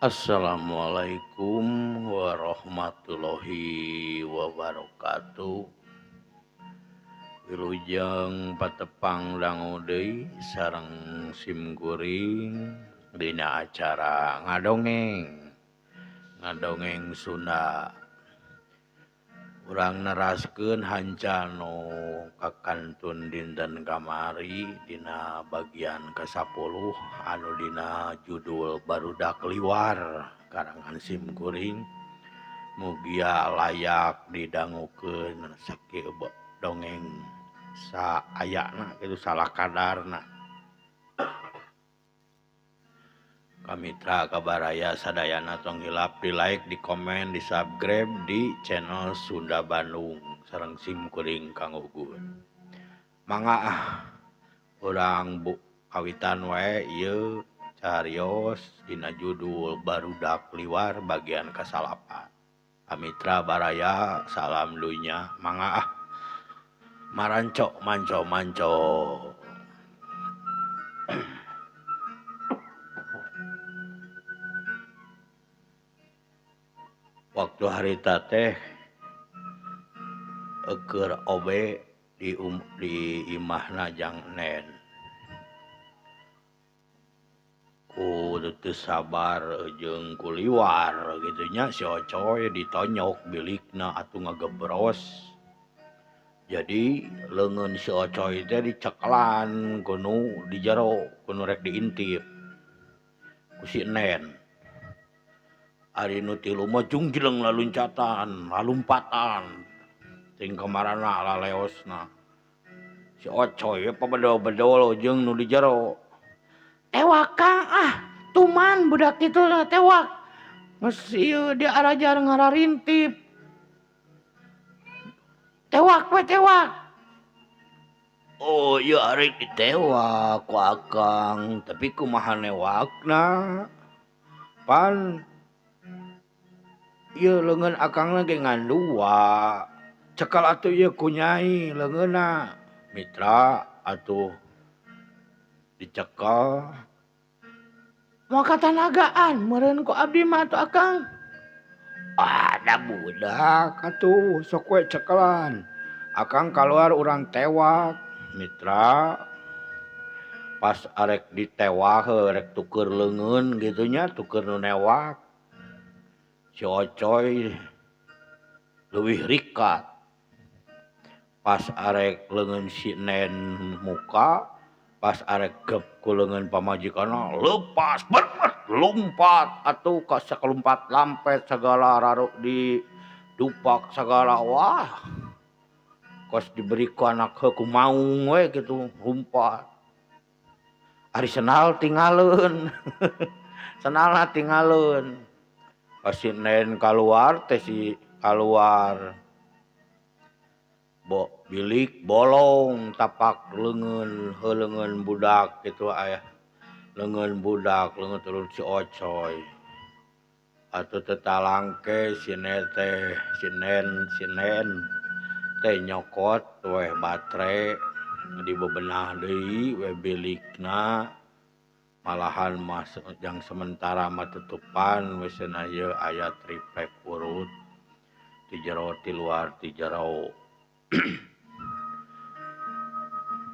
Assalamualaikum warahmatullahi wabarakatuh. Wilujeng patepang dangu deui sareng simkuring dina acara ngadongeng. Ngadongeng Sunda. Urang neraskeun hanca nu kakantun dinten kamari dina bagian ka-10 anu dina judul Barudak Liwar karangan simkuring. Mugia layak didangukeun sakieu dongeng saayana kitu salakadarna. Kamitra kabaraya sadayana tong hilap di like, di komen, di subscribe di channel Sunda Bandung sareng simkuring Kang Ugun. Mangga ah urang kawitan wae ieu carios dina judul Barudak Liwar bagian ka-9. Kamitra baraya salam dunya mangga ah marancok manco manco. Waktu harita teh keur obe di imahna jang nen. Ku teu sabar jeung ku liwar kitu nya si Ocoy ditonyok bilikna atuh ngagebros. Jadi leungeun si Ocoy teh dicekelan ku nu di jero ku nu rek diintip ku si Nen. Ari nu tilu mah jungjleng laluncatan, lalumpatan. Ting kamarana laleosna. Si Ocoy we pabedol-bedol jeung nu di jero. Tewak Kang ah, tuman budak kitu lah tewak. Geus ieu diarajar ngararintip. Tewak we tewak. Oh ieu arek ditewak ku Akang, tapi kumaha newakna? Pan ieu leungeun Akangna ge ngan dua. Cekal atuh ieu ku Nyai leungeunna. Mitra atuh dicekel. Moal katanagaan meureun ku abdi mah atuh Akang. Ada budak atuh sok we cekelan. Akang kaluar urang tewak. Mitra pas arek ditewak rek tuker leungeun kitu nya tuker nu newak. Si Ocoy leuwih rikat. Pas arek leungeun si Nen muka, pas arek gep ku leungeun pamajikanna leupas berpet lompat atuh ka sakalumpat lampet sagala raruk di dupak sagala wah. Kos diberi ku anak heuh ku maung we kitu lumpat. Ari senal tingaleun. Senalna tingaleun. Pas si Nen kaluar teh si kaluar. Bilik bolong tapak leungeun heuh leungeun budak kitu aya. Leungeun budak leungeun turun si Ocoy. Atuh teu talangke si Nen teh si Nen teh nyokot weh batre dibebenah deui we bilikna. Malahan mah jang sementara mah tutupan we cenah ieu aya triplek urut ti jero ti luar ti jero.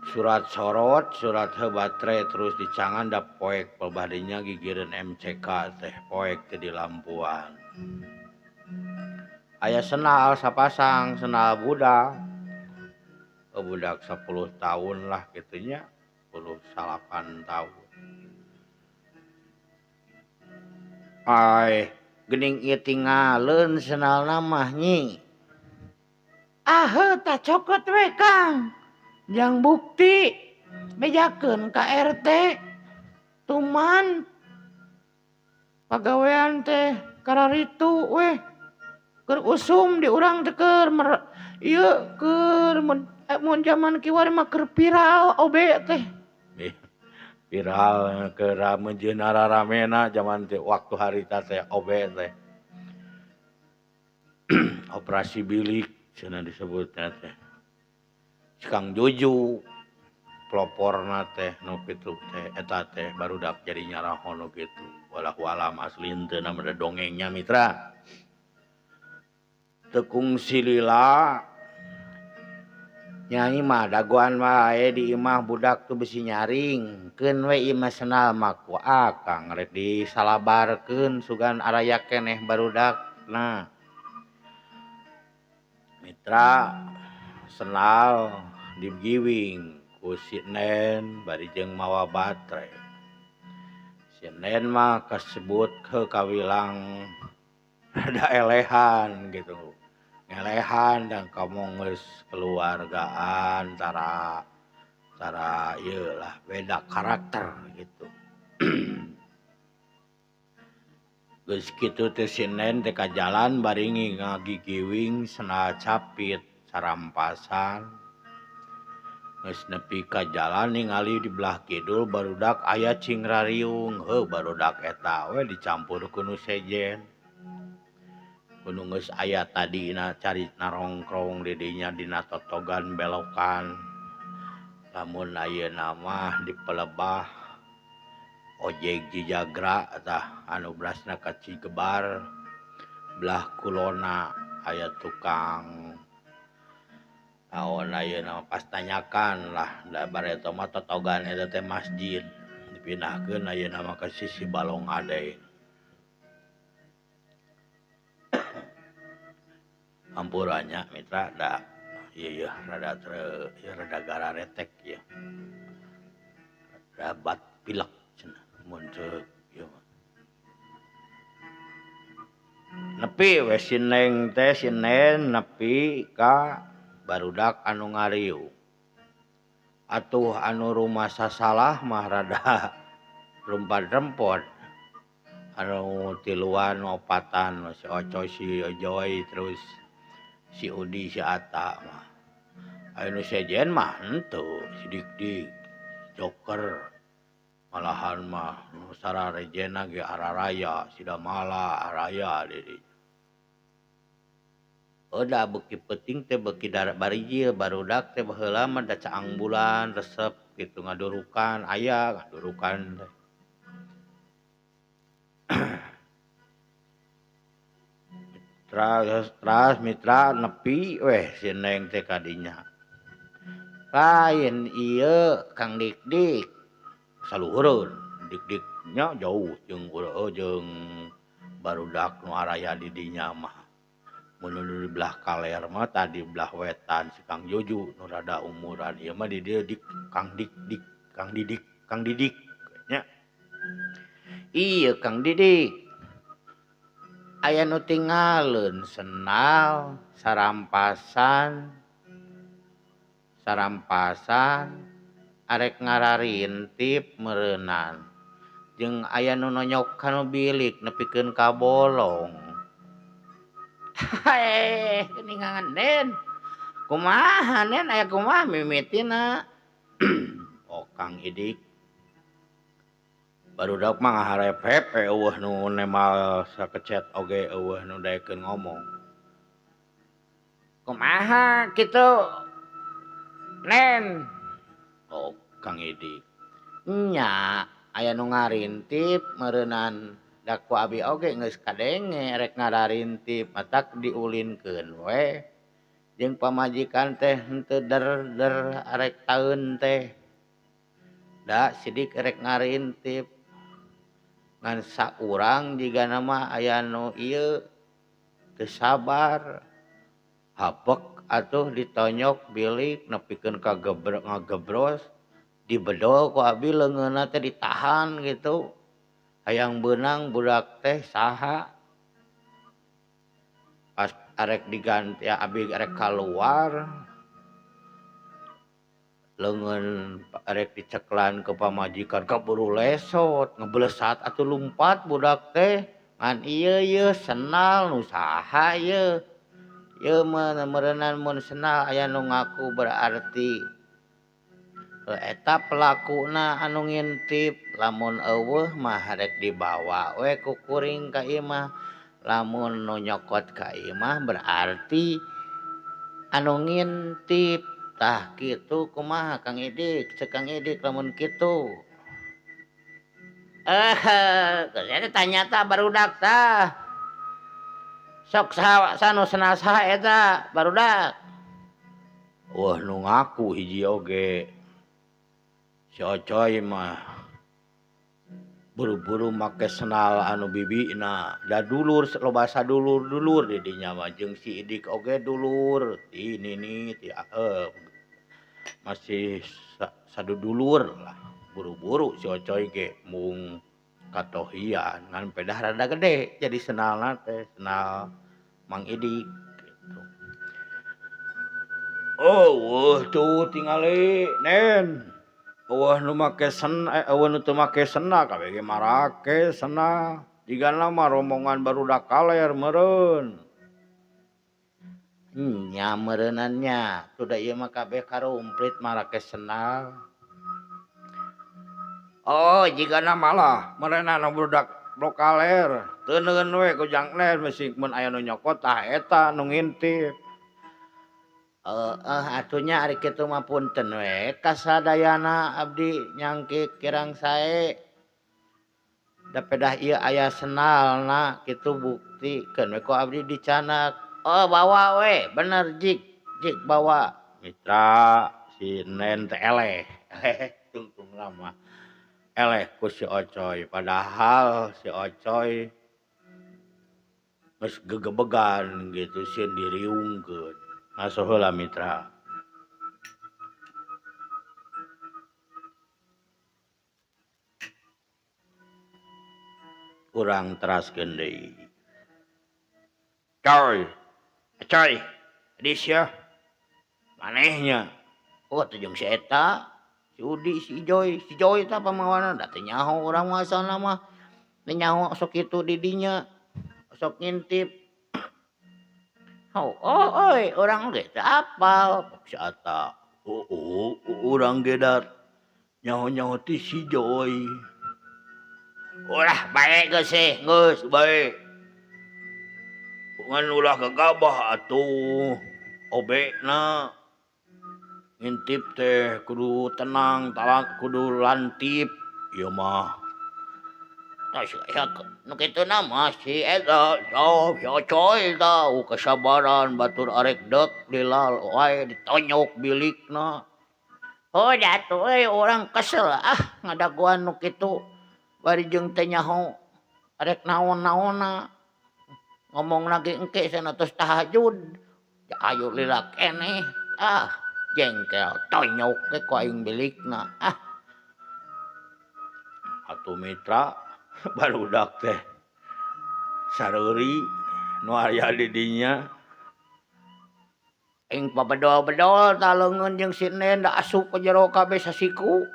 Surat sorot surat heuh batre terus dicangan da poek badinya gigireun MCK teh poek teh di lampuan. Aya senal sapasang senal budak. Budak 10 tahun lah kitu nya 10 tahun. Ai geuning ieu tingaleun senalna mah nyi. Ah heuh tah cokot we Kang. Jang bukti bejakeun ka RT. Tuman pagawean teh kararitu weh. Keur usum di urang teh keur ieu keur mun jaman kiwari mah keur viral obe teh. Viral keur rame jeung raramena jaman teh waktu harita teh obe teh. Operasi bilik cenah disebutna teh. Si Kang Juju. Peloporna teh nu kitu teh eta teh barudak jadi nyaraho nu kitu. Wallahu alam asli henteu na mah dongengnya mitra. Teu kungsi lila nyai mah dagoan wae di imah budak tuh bisi nyaring keun we imah sendal mah ku akang rek disalabarkeun sugan araya keneh barudakna. Mitra sendal digiwing ku si Nen bari jeung mawa batre. Si Nen mah kasebut ke kawilang rada elehan gitu. Ngelehan dan kamu geus keluargaan tara tara ieu lah beda karakter gitu. Geus kitu teh si Nen teh ka jalan bari ngagigiwing sendal capit sarampasan. Geus nepi ka jalan ningali di belah kidul barudak aya cingrariung. Heuh barudak eta we dicampur ku nu sejen. Kudu geus aya tadina cari narongkrong di dinya dina totogan belokan. Lamun ayeuna mah di pelebah ojek Cijagra tah anu berasna ka Cigebar belah kulona aya tukang naon ayeuna pas tanyakan lah da bareto mah totogan eta teh masjid dipindahkeun ayeuna mah ka sisi Balong Ade. Ampurannya mitra da ieu yeuh rada ieu rada gararetek ieu. Rabat pilek cenah mun teu ieu mah. Nepi we si Neng teh si Nen nepi ka barudak anu ngariung. Atuh anu rumasa salah mah rada rumpad-rempod. Anu tiluan opatan si Ocoy si Ojoy terus si Udi si Ata mah. Aya nu sejen mah henteu si Dik-dik Joker malahan mah nu sararejena ge araraya si Damala araya di dinya. Udah beuki peuting teh beuki barijil barudak teh baheula mah da caang bulan resep kitu ngadurukan aya ngadurukan teh. Teras mitra nepi weh si Neng teh kadinya. Lain ieu Kang Dik-dik saluhureun Dik-diknya jauh jeung jeung barudak nu araya di dinya mah. Mun nu di belah kaler mah tadi belah wetan si Kang Juju nu rada umuran ieu mah di dieu dik Kang Dik-dik Kang Didik Kang Didik nya. Ieu Kang Didik aya nu tingaleun sendal sarampasan sarampasan arek ngararintif meureunan jeung aya nu nonyok kana bilik nepikeun ka bolong. Haeh geuningan Nen. Kumaha Nen aya kumaha mimitina? Oh Kang Idik. Barudak mah ngaharep-hep eueuh nu nemal sakecet oge eueuh nu daekeun ngomong. Kumaha kitu Nen? Oh Kang Idik. Nya aya nu ngarintip meureunan da ku abi oge geus kadenge rek ngararintip matak diulinkeun we. Jeung pamajikan teh henteu der-der arek taeun teh. Da sidik rek ngarintip. Ngan saurang jigana mah aya nu ieu teu sabar. Habek atuh ditonyok bilik nepikeun ka ngagebros dibedol ku abi leungeunna teh ditahan gitu. Hayang beunang budak teh saha. Pas arek diganti abi arek kaluar leungeun arek diceklan ke pamajikan kaburu lesot ngeblesat atuh lumpat budak teh ngan ieu yeuh senal nu saha yeuh. Ieu mah meureunan mun senal aya nu ngaku berarti eta pelakuna anu ngintip lamun eueuh mah rek dibawa we ku kuring ka imah lamun nu nyokot ka imah berarti anu ngintip. Tah kitu kumaha Kang Idik, ceuk Kang Idik lamun kitu. Geus tanya tah barudak tah. Sok saha sanu sendal saha eta barudak. Wah nu ngaku hiji oge. Si Ocoy mah buru-buru make sendal anu bibina, da dulur loba sadulur-dulur di dinya mah jeung si Idik oge dulur ti nini ti masih sadudulur lah. Buru-buru si Ocoy ge mung katohian ngan pedah rada gede jadi sendalna teh sendal Mang Idik gitu. Oh, weuh tuh tingali Nen. Eueuh nu make eueuh nu teu make sendal kabeh ge marake sendal. Jigana mah rombongan barudak kaler meureun. Nya meureunan nya, tuh da ieu mah kabeh karumplit marake sendal. Oh, jigana malah meureunana barudak blok kaler. Teuneun we ku jang Nen bisi mun aya nu nyokot tah eta nu ngintip. Atuh nya ari kitu mah punten we kasadayana abdi nyangki kirang sae. Da pedah ieu aya sendalna kitu buktikeun we ku abdi dicanak. Oh bawa we bener jik, jik bawa. Mitra si Nen teh eleh, tungtung lama. Eleh ku si Ocoy, padahal si Ocoy geus gegebegan gitu sieun diriungkeun. Ngaso heula mitra. Urang teraskeun deui. Coy, coy, di sia manehnya. Oh teh jeung si eta, si Udi, si Joy, si Joy tah pamawana da teu nyaho urang mah asalna mah. Teu nyaho sok kitu di dinya, sok ngintip. Oh, oi, urang ge teu apal si Ata. Oh, urang ge da nyaho-nyaho ti si Joy. Ulah bae geus sih, geus bae. Ngan ulah gagabah atuh. Obekna ngintip teh kudu tenang, talak kudu lantip. Ieu mah. Tah sia nu kituna mah si eta tah si Ocoy tah kasabaran batur arek deuk dilal wae ditonyok bilikna. Oh datuh euy urang kesel ah ngadagoan nu kitu bari jeung teu nyaho arek naon-naonna. Ngomongna ge engke cenah tos tahajud. Ayo lila keneh ah jengkel tonyok ge ku aing bilikna ah. Atuh mitra barudak teh sareuri nu aya di dinya. Aing pabedol-bedol tah leungeun jeung si Nen da asup ka jero kabeh sasiku.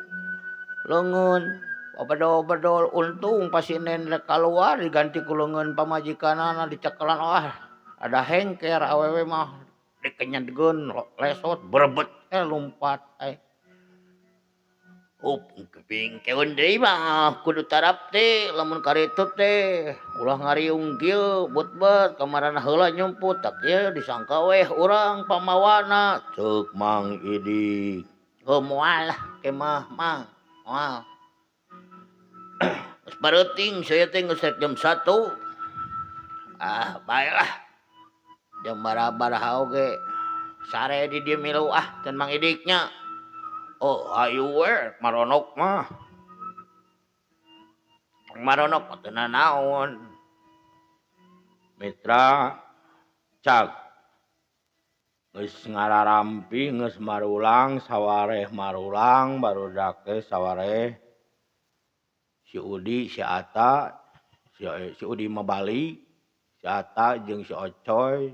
Leungeun pabedol-bedol untung pas si Nen rek kaluar diganti ku leungeun pamajikanana dicekelan wah ada hengker awewe mah dikenyedkeun lesot berebet lumpat Kuping keun deui mah kudu tarap teh lamun karitu teh ulah ngariung kieu bet-bet kamarana heula nyumput tak ieu disangka weh urang pamawana ceuk Mang Idik. Heuh moal lah ke mah Mang moal. Geus bareuting saya teh geus rek jam 1. Ah bae lah. Jam barabar oge sare di dieu milu ah can Mang Idiknya. Oh ayu we maronok mah. Maronok mah teu nanaon. Mitra cag geus ngararampi geus marulang sawareh marulang barudak teh sawareh si Udi si Ata si Udi mah balik si Ata jeung si Ocoy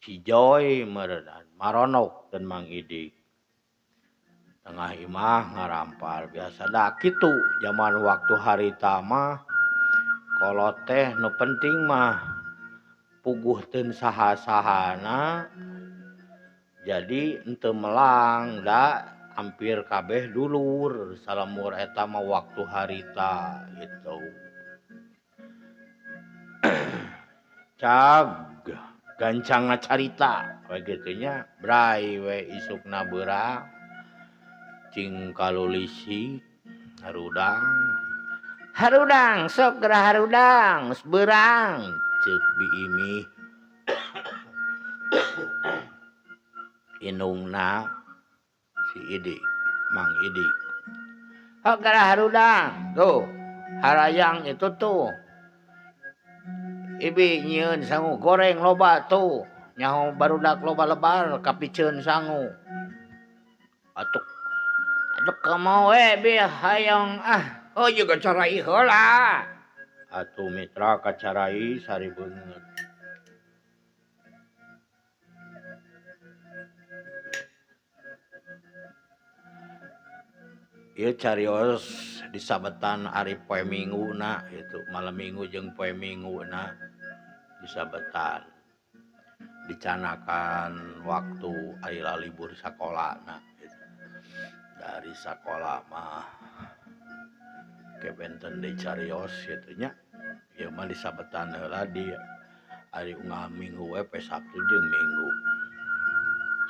si Joy meureunana maronok teu Mang Idik. Tengah imah ngarampar biasa da kitu zaman waktu harita mah kolot teh nu penting mah puguh teu saha-sahana jadi henteu melang da hampir kabeh dulur salamur eta mah waktu harita gitu. Cag Gancangna carita we kitu nya bray we isukna beurang cing kalulisi harudang. Harudang sok geura harudang geus beurang ceuk Bi Imi. Indungna si Idik, Mang Idik. Hok geura harudang tuh harayang itu tuh. Ibi nyieun sangu goreng loba tuh nyaho barudak loba lebar kapiceun sangu. Atuh atuh komo we bi hayang ah oh juga carai heula. Atuh mitra kacarai sari beungeut. Ieu carios disabetan ari poe Minguna kitu, malam Minggu jeung poe Minguna disabetan. Dicanakan waktu ari lalibur sakolana gitu. Dari sakola mah ke benten deui carios kitu nya. Ieu mah disabetan heula di ari unggal Minggu we poe Sabtu jeung Minggu.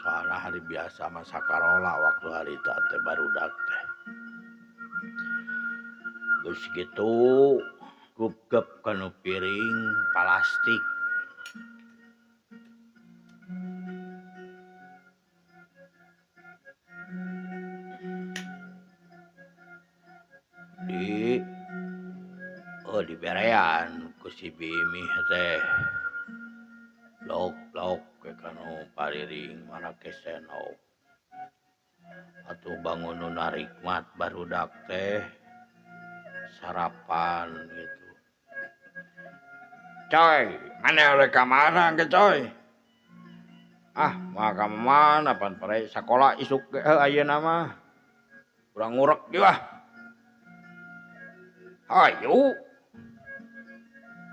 Soalna hari biasa mah sakarola waktu harita teh barudak teh. Geus kitu gupgep kana piring plastik. Di oh diberean ku si Bimi teh. Lauk-lauk ke kanu pariring marake sendok. Atuh bangun nu narikmat barudak teh sarapan gitu. Coy, mana rek ka mana ge coy? Ah, moal ka mana pan pare sakola isuk ge ayeuna mah. Urang ngurek ge ah. Hayu.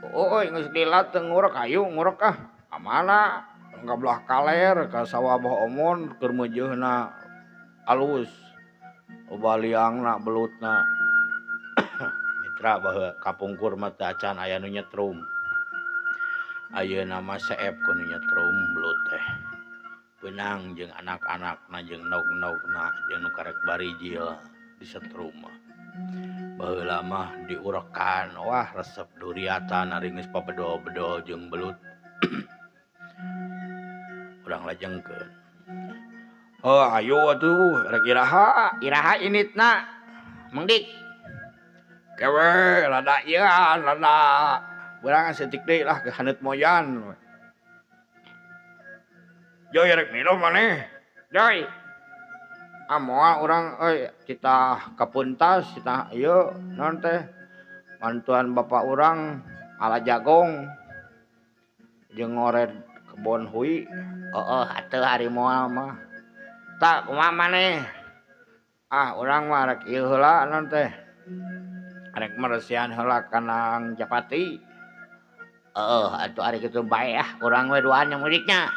Euy geus dilat teu ngurek hayu ngurek ah. Ka mana? Ka belah kaler ka sawah Abah Omon keur meujeuna alus. Loba liangna belutna. Mitra baheula kapungkur mah teu acan aya nu nyetrum. Ayeuna mah seep ku nu nyetrum belut teh. Beunang jeung anak-anakna jeung nog-nogna jeung nu karek barijil disetrum mah. Baheula mah diurekan, wah resep duriatan ari geus pabedol-bedol jeung belut. Urang lajengkeun. Oh ayo atuh rek iraha, iraha initna. Mang Dik. Kewe rada ieu rada beurang saeutik deui lah ke haneut moyan. Joy rek minum maneh. Joy. Ah moal urang euy titah kapuntas titah ieu naon teh bantuan bapak urang ala jagong jeung ngored kebon hui. Heueuh atuh ari moal mah. Tak kumaha maneh? Ah urang mah rek ieu heula naon teh. Rek meresian heula kanang japati. Heueuh atuh ari kitu bae ah urang we duaan yang mudiknya.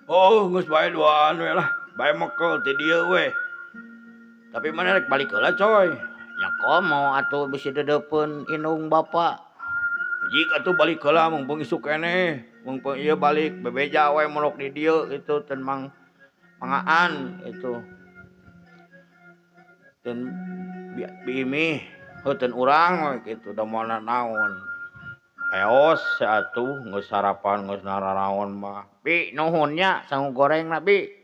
Oh geus bae duaan we lah. Bae mekel ti dieu we. Tapi maneh rek balik heula coy. Nya komo atuh bisi dedeupeun indung bapa. Jik atuh balik heula mumpung isuk keneh. Mumpung ieu balik bebeja we molok di dieu kitu teu mang mangaan itu. Teu biimih heuteun urang we kitu da moal naon. Leos atuh geus sarapan geus nararaon mah. Bi nuhun nya sangu gorengna bi.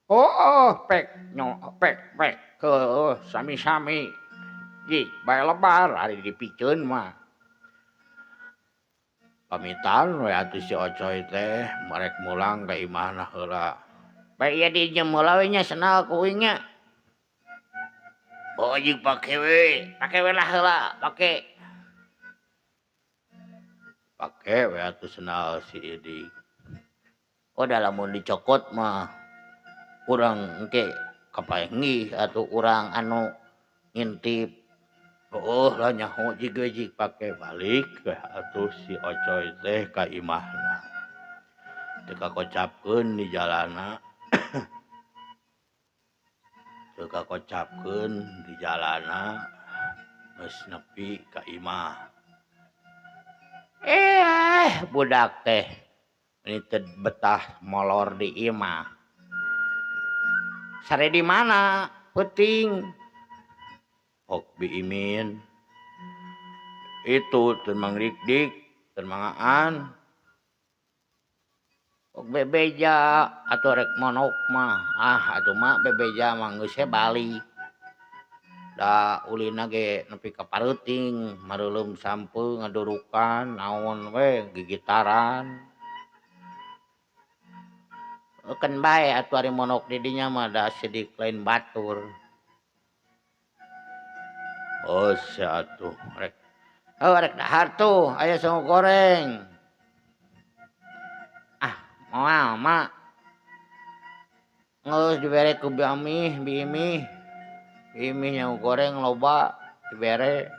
Oh, pek nyo pek pek heueuh sami-sami. Jik bae lebar ari dipiceun mah. Pamitan we atuh si Ocoy teh marek mulang ka imahna heula. Bae ieu diinjem heula we nya sendal ku uing nya. Oh jik pake we, pake we lah heula, pake. Pake we atuh sendal si Idik. Oh da lamun dicokot mah urang engke kapanggih atuh urang anu ngintip. Heueuh lah nyaho jig we jig pake balik we atuh si Ocoy teh ka imahna. Teu kakocapkeun di jalana. Teu kakocapkeun di jalana geus nepi ka imah. Budak teh. Ini teu betah molor di imah. Sare di mana? Peuting. Ok biimin. Itu teu Mang Dik-dik, teu mangaan. Ok bebeja atuh rek monok mah. Ah atuh mah bebeja mah geus we balik. Da ulina ge nepi ka pareuting mareuleum sampeu ngadurukan naon we gigitaran. Keun bae atuh ari monok di dinya mah da sidik lain batur. Oh sia atuh rek heuh rek dahar tuh aya sangu goreng. Ah moal mak. Geus dibere ku bi amih bi imih. Bi imih nyaho goreng loba dibere.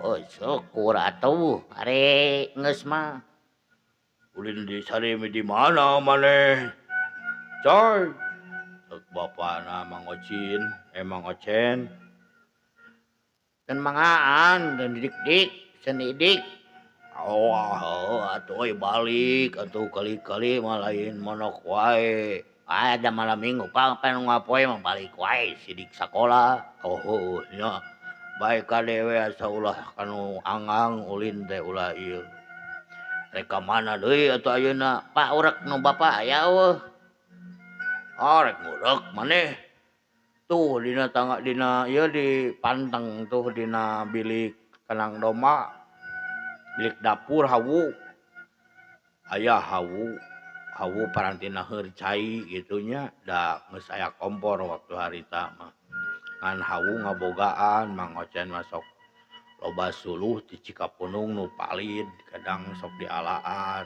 Oh syukur atuh ari geus mah. Ulin di sarimi di mana maneh? Coy. Ceuk bapana Mang Ocin, Mang Ocen. Dan mangaan dan dik-dik, senidik. Oh, oh atuh euy balik atuh kali-kali mah lain monok wae. Ada malam minggu pang pan ngapoe mah balik wae sidik sakola. Oh heueuh nya. Bae kade we asa ulah kanu anggang ulin teh ulah ieu. Rek ka mana deui atuh ayeuna? Pak urek nu bapa aya eueuh. Oh rek ngurek maneh. Tuh dina tangga dina ieu dipanteng tuh dina bilik kandang domba. Bilik dapur hawu. Aya hawu. Hawu parantina heur cai kitu nya da geus aya kompor waktu harita mah. Ngan hawu ngabogaan Mang Ocen mah sok loba suluh ti Cikapundung nu palid kadang sok dialaan.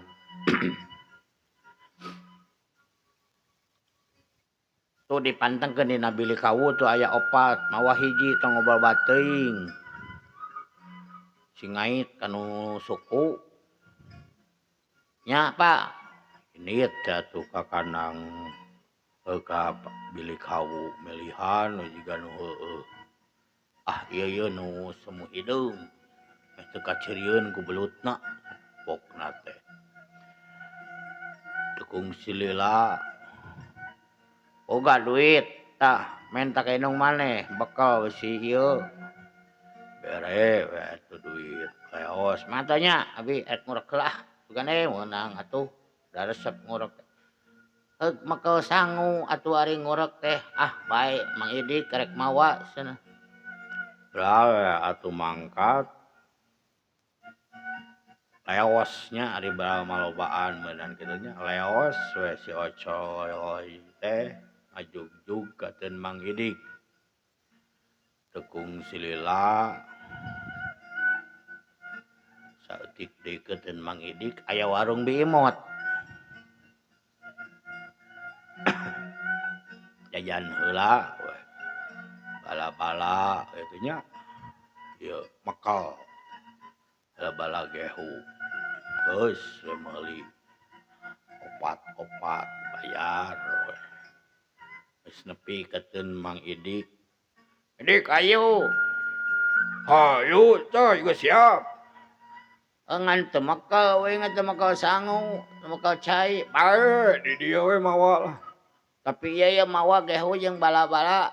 Tuh dipantengkeun dina bilik hawu tuh aya opat mawa hiji tong loba teuing. Singait kanu suku. Nya Pak. Indit atuh ka kandang ka bilik hawu milihan we jiga nu heueuh. Ah ieu ieu nu semu hideung. Meh teu kacirieun ku belutna pokna teh. Teu kungsi lila. Boga duit tah menta ka indung maneh bekel si ieu. Bere we atuh duit leos mah nya abi rek ngurek heula ah sugan we meunang atuh da resep ngurek. Heug mekel sangu atuh ari ngurek teh ah bae Mang Idik rek mawa cenah. Brawe atuh mangkat. Leos nya ari malobaan meunang kitu nya leos we si Ocoy teh ngajugjug ka teu Mang Idik. Teu kungsi lila. Saeutik deui teu Mang Idik aya warung Bi Imot. Jajan heula we. Bala-bala kitu nya. Ieu mekel. Bala-bala gehu. Geus we meuli opat-opat bayar we. Geus nepi ka teu Mang Idik. Idik ayo. Hayu coy geus siap. Ngan teu mekel we ngan teu mekel sangu, teu mekel cai. Bae di dieu we mawa lah. Tapi ieu ieu mawa gehu jeung bala-bala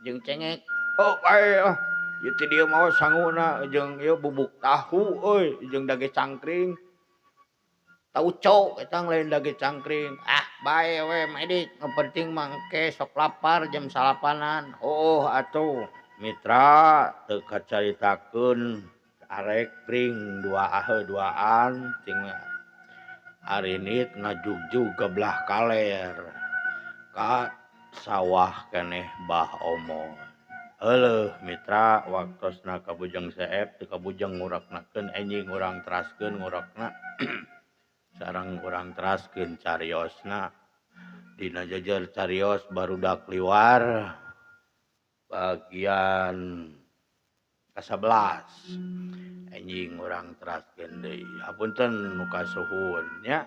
jeung cengek. Oh bae ah. Ieu ti dieu mawa sanguna jeung ieu bubuk tahu euy jeung dage cangkring. Tauco eta lain dage cangkring. Ah bae we Mang Idik, nu penting mah engke sok lapar jam salapanan. Oh atuh mitra teu kacaritakeun arek pring dua duaan cing arinit ngajugjug ka belah kaler ka sawah keneh Bah Omon. Euleuh mitra waktosna ka Bujang Seep teu kabujang ngureknakeun enjing urang teraskeun ngurekna sareng urang teraskeun cariosna dina jejer carios barudak liwar bagian ka-11 enjing urang teraskeun deui. Hapunten nu kasuhun nya.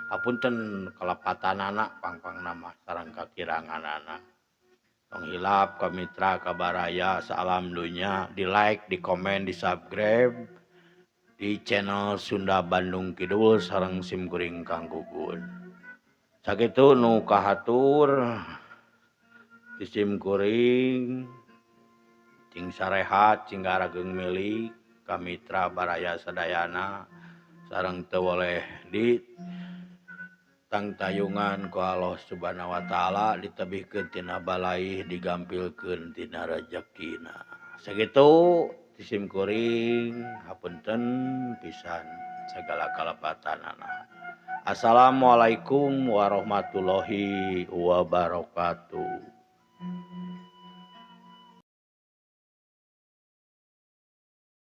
Hapunten kalepatanana pangpangna mah sareng kakiranganana. Tong hilap ka mitra ka baraya salam dunya di like, di komen, di subscribe. Di channel Sunda Bandung Kidul sareng simkuring Kang Gugun. Sakitu nu kahatur ti simkuring, cing sarehat, cing garageung milik ka mitra baraya sadayana sareng teu woleh di tangtayungan ku Allah Subhanahu wa taala, ditebihkeun tina balaih, digampilkeun tina rejekina. Sakitu ti simkuring, hapunten pisan segala kalepatanana. Assalamualaikum warahmatullahi wabarakatuh.